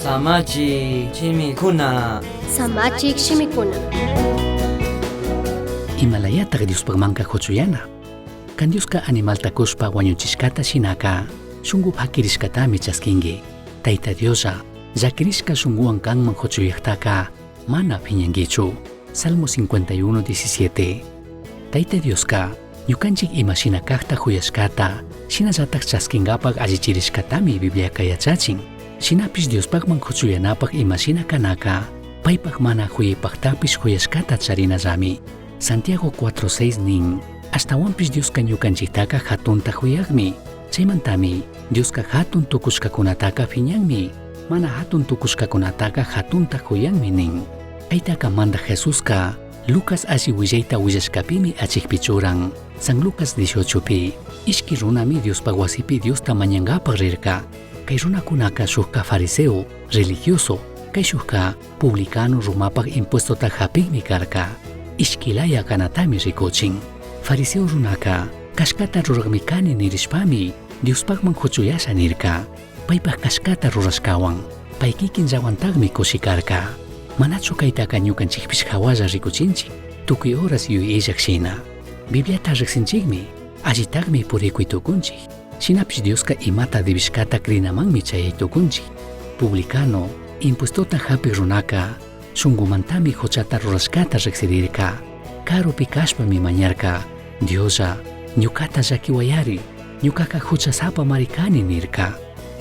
Samachi shimikuna. Samachik shimikuna. Imalayataq Diospaqmanqa huchuyana. Kan Dioska animalta kushpa wañuchishkata shinaka, shungu pakirishkatami chaskinki. Tayta Dioslla, llakirishka shunguwan kanman huchuyaqtaqa mana phiñankichu. Salmo 51, 17. Tayta Dioska, ñukanchik ima shina kaqta huyashkata, shinallatak chaskinkapak allichirishkatami Bibliaka yachachin. Shinapish Diospaqman huchuyanapaq ima shina kanaka, paypaq mana huyaypaqtapish huyashkata charinallami. Santiago 4.6 nin, ashtawanpish Dioska ñukanchiktaka hatunta huyakmi. Chaymantami, Dioska hatun tukushkakunataka phiñanmi, mana hatun tukushkakunataka hatunta huyanmi nin. Kaytaka mandaq Jesuska, Lucas alli willayta willashkapimi achikpi churan. San Lucas 18pi, ishki runami Diospaq wasipi Diosta mañankapak rirka. Kay runakunaka shukka fariseo, religioso, kay shukka publicano Romapaq impuestota hapikmi karka. Ishkilaya kanatami rikuchin. Fariseo runaka, kashkata rurakmi kani nirishpami, Diospaqman huchuyasha nirka. Paypaq kashkata rurashkawan, pay kikinllawantaqmi kushikarka. Manachu kaytaka ñukanchikpish hawalla rikuchinchik, tukuy horas yuyayllaq shina. Bibliata riqsinchikmi, allitaqmi purikuy tukunchik. Shinapish Dioska imata debishkata crinamanmi chayay tukunchik. Publicano, impuestota hapik runaka, shunkumantami huchata rurashkata riqsirirka. Karupi kashpami mañarka, Dioslla, ñukata llakiwayari, ñukaka huchasapa kani nirka.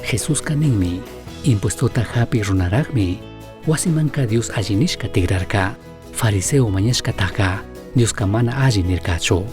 Jesuska ninmi, impuestota hapik runaraqmi, wasimanka Dios alli nishka tigrarka. Fariseo mañashkataka, Dioska mana alli nirkachu.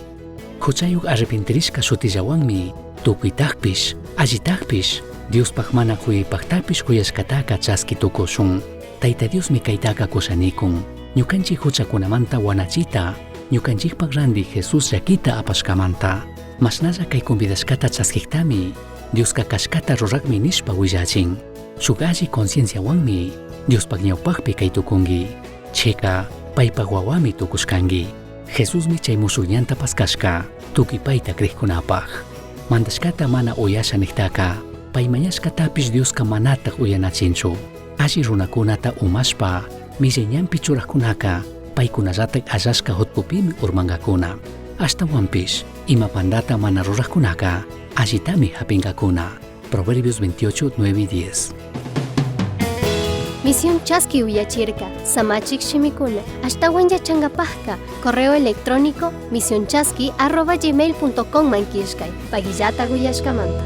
Huchayuq arrepentirishka shutillawanmi, tukuytaqpish, allitaqpish, Diospaq mana huyaypaqtapish huyashkataka chaski tukushun. Tayta Diosmi kaytaka kushanikun. Ñukanchik huchakunamanta wanachita, ñukanchikpaq ranti Jesús llakita apashkamanta. Mashnalla kay convidashkata chaskiktami, Dioska kashkata rurakmi nishpa willachin. Shuk alli concienciawanmi, Diospaq ñawpaqpi kay tukunki. Chika, paypaq wawami tukushkanki. Jesusmi chay mushuq ñanta paskashka, tukuy payta krikkunapaq. Mandashkata mana uyasha niktaka, pay mañashkatapish Dioska manataq uyanachinchu. Alli runakunata umashpa, millay ñanpi churaqkunaka, paykunallatak allashka hutpupimi urmankakuna. Ashtawanpish, ima pandata mana ruraqkunaka, allitami hapinkakuna. Proverbios 28, 9 y 10. Misión Chaski uyachirka, Samachik shimikuna, ashtawan yachangapajka, correo electrónico misionchaski@gmail.com man killkay, paguillata uyashkamanta.